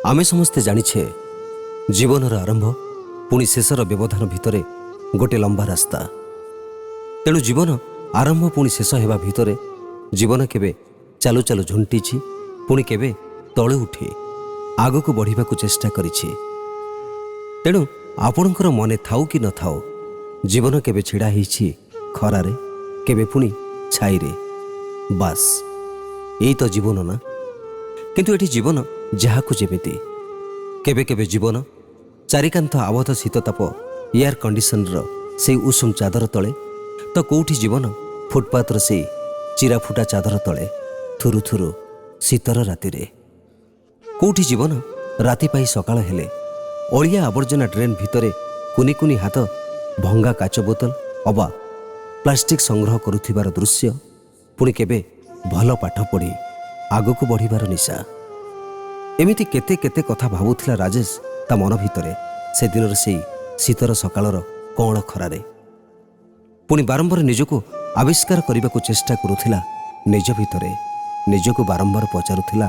ଆମେ ସମସ୍ତେ ଜାଣିଛେ, ଜୀବନର ଆରମ୍ଭ ପୁଣି ଶେଷର ବ୍ୟବଧାନ ଭିତରେ ଗୋଟେ ଲମ୍ବା ରାସ୍ତା। ତେଣୁ ଜୀବନ ଆରମ୍ଭ ପୁଣି ଶେଷ ହେବା ଭିତରେ ଜୀବନ କେବେ ଚାଲୁ ଚାଲୁ ଝୁଣ୍ଟିଛି, ପୁଣି କେବେ ତଳୁ ଉଠି ଆଗକୁ ବଢ଼ିବାକୁ ଚେଷ୍ଟା କରିଛି। ତେଣୁ ଆପଣଙ୍କର ମନେ ଥାଉ କି ନଥାଉ, ଜୀବନ କେବେ ଛିଡ଼ା ହେଇଛି ଖରାରେ, କେବେ ପୁଣି ଛାଇରେ। ବାସ୍, ଏଇ ତ ଜୀବନ ନା? କିନ୍ତୁ ଏଠି ଜୀବନ ଯାହାକୁ ଯେମିତି। କେବେ କେବେ ଜୀବନ ଚାରିକାନ୍ଥ ଆବଦ୍ଧ ଶୀତତାପ ଏୟାର କଣ୍ଡିସନର ସେଇ ଉଷୁମ ଚାଦର ତଳେ, ତ କୋଉଠି ଜୀବନ ଫୁଟପାଥର ସେଇ ଚିରାଫୁଟା ଚାଦର ତଳେ ଥୁରୁ ଥୁରୁ ଶୀତର ରାତିରେ। କୋଉଠି ଜୀବନ ରାତି ପାଇ ସକାଳ ହେଲେ ଅଳିଆ ଆବର୍ଜନା ଡ୍ରେନ୍ ଭିତରେ କୁନି କୁନି ହାତ ଭଙ୍ଗା କାଚ ବୋତଲ ଅବା ପ୍ଲାଷ୍ଟିକ୍ ସଂଗ୍ରହ କରୁଥିବାର ଦୃଶ୍ୟ, ପୁଣି କେବେ ଭଲ ପାଠ ପଢ଼ି ଆଗକୁ ବଢ଼ିବାର ନିଶା। ଏମିତି କେତେ କେତେ କଥା ଭାବୁଥିଲା ରାଜେଶ ତା ମନ ଭିତରେ ସେଦିନର ସେଇ ଶୀତର ସକାଳର କଅଁଳ ଖରାରେ। ପୁଣି ବାରମ୍ବାର ନିଜକୁ ଆବିଷ୍କାର କରିବାକୁ ଚେଷ୍ଟା କରୁଥିଲା ନିଜ ଭିତରେ। ନିଜକୁ ବାରମ୍ବାର ପଚାରୁଥିଲା,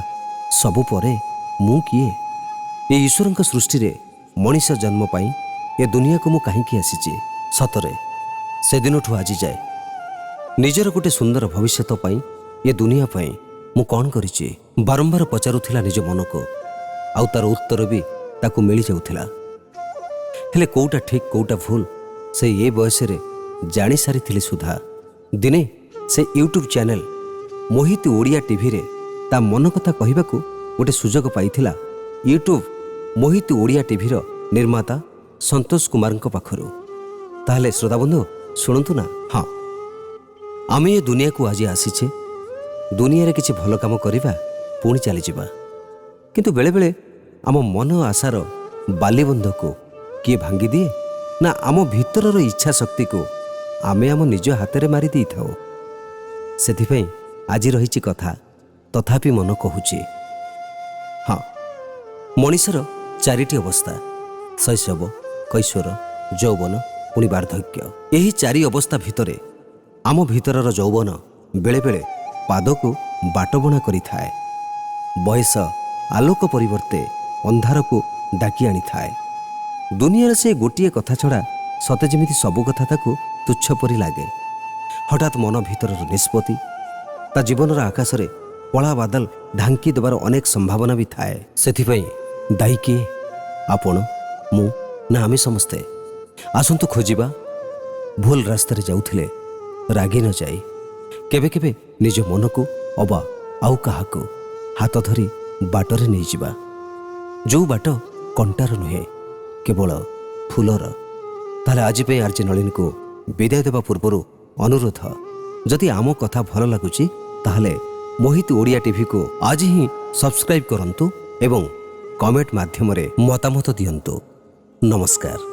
ସବୁ ପରେ ମୁଁ କିଏ? ଏ ଈଶ୍ୱରଙ୍କ ସୃଷ୍ଟିରେ ମଣିଷ ଜନ୍ମ ପାଇଁ ଏ ଦୁନିଆକୁ ମୁଁ କାହିଁକି ଆସିଛି? ସତରେ ସେଦିନଠୁ ଆଜି ଯାଏ ନିଜର ଗୋଟେ ସୁନ୍ଦର ଭବିଷ୍ୟତ ପାଇଁ, ଏ ଦୁନିଆ ପାଇଁ ମୁଁ କ'ଣ କରିଛି? ବାରମ୍ବାର ପଚାରୁଥିଲା ନିଜ ମନକୁ, ଆଉ ତାର ଉତ୍ତର ବି ତାକୁ ମିଳିଯାଉଥିଲା। ହେଲେ କୋଉଟା ଠିକ୍, କୋଉଟା ଭୁଲ, ସେ ଏ ବୟସରେ ଜାଣିସାରିଥିଲେ ସୁଦ୍ଧା ଦିନେ ସେ ୟୁଟ୍ୟୁବ୍ ଚ୍ୟାନେଲ ମୋହିତ ଓଡ଼ିଆ ଟିଭିରେ ତା ମନ କଥା କହିବାକୁ ଗୋଟେ ସୁଯୋଗ ପାଇଥିଲା ୟୁଟ୍ୟୁବ୍ ମୋହିତ ଓଡ଼ିଆ ଟିଭିର ନିର୍ମାତା ସନ୍ତୋଷ କୁମାରଙ୍କ ପାଖରୁ। ତାହେଲେ ଶ୍ରୋତାବନ୍ଧୁ, ଶୁଣନ୍ତୁ ନା। ହଁ, ଆମେ ଏ ଦୁନିଆକୁ ଆଜି ଆସିଛେ, ଦୁନିଆରେ କିଛି ଭଲ କାମ କରିବା, ପୁଣି ଚାଲିଯିବା। କିନ୍ତୁ ବେଳେବେଳେ ଆମ ମନ ଆଶାର ବାଲିବନ୍ଧକୁ କିଏ ଭାଙ୍ଗିଦିଏ ନା ଆମ ଭିତରର ଇଚ୍ଛା ଶକ୍ତିକୁ ଆମେ ଆମ ନିଜ ହାତରେ ମାରି ଦେଇଥାଉ। ସେଥିପାଇଁ ଆଜି ରହିଛି କଥା ତଥାପି ମନ କହୁଛି। ହଁ, ମଣିଷର ଚାରିଟି ଅବସ୍ଥା: ଶୈଶବ, କୈଶୋର, ଯୌବନ, ପୁଣି ବାର୍ଦ୍ଧକ୍ୟ। ଏହି ଚାରି ଅବସ୍ଥା ଭିତରେ ଆମ ଭିତରର ଯୌବନ ବେଳେବେଳେ ପାଦକୁ ବାଟବଣା କରିଥାଏ। ବୟସ ଆଲୋକ ପରିବର୍ତ୍ତେ ଅନ୍ଧାରକୁ ଡାକି ଆଣିଥାଏ। ଦୁନିଆର ସେ ଗୋଟିଏ କଥା ଛଡ଼ା ସତେ ଯେମିତି ସବୁ କଥା ତାକୁ ତୁଚ୍ଛ ପରି ଲାଗେ। ହଠାତ୍ ମନ ଭିତରର ନିଷ୍ପତ୍ତି ତା ଜୀବନର ଆକାଶରେ କଳା ବାଦଲ ଢାଙ୍କି ଦେବାର ଅନେକ ସମ୍ଭାବନା ବି ଥାଏ। ସେଥିପାଇଁ ଦାୟୀ କିଏ? ଆପଣ, ମୁଁ ନା ଆମେ ସମସ୍ତେ? ଆସନ୍ତୁ ଖୋଜିବା। ଭୁଲ ରାସ୍ତାରେ ଯାଉଥିଲେ ରାଗି ନ ଯାଇ କେବେ କେବେ ନିଜ ମନକୁ ଅବା ଆଉ କାହାକୁ ହାତ ଧରି ବାଟରେ ନେଇଯିବା, ଯେଉଁ ବାଟ କଣ୍ଟାର ନୁହେଁ, କେବଳ ଫୁଲର। ତାହେଲେ ଆଜି ପାଇଁ ଆର୍ଜେ ନଳିନୀକୁ ବିଦାୟ ଦେବା ପୂର୍ବରୁ ଅନୁରୋଧ, ଯଦି ଆମ କଥା ଭଲ ଲାଗୁଛି ତାହେଲେ ମୋହିତ ଓଡ଼ିଆ ଟିଭିକୁ ଆଜି ହିଁ ସବସ୍କ୍ରାଇବ୍ କରନ୍ତୁ ଏବଂ କମେଣ୍ଟ ମାଧ୍ୟମରେ ମତାମତ ଦିଅନ୍ତୁ। ନମସ୍କାର।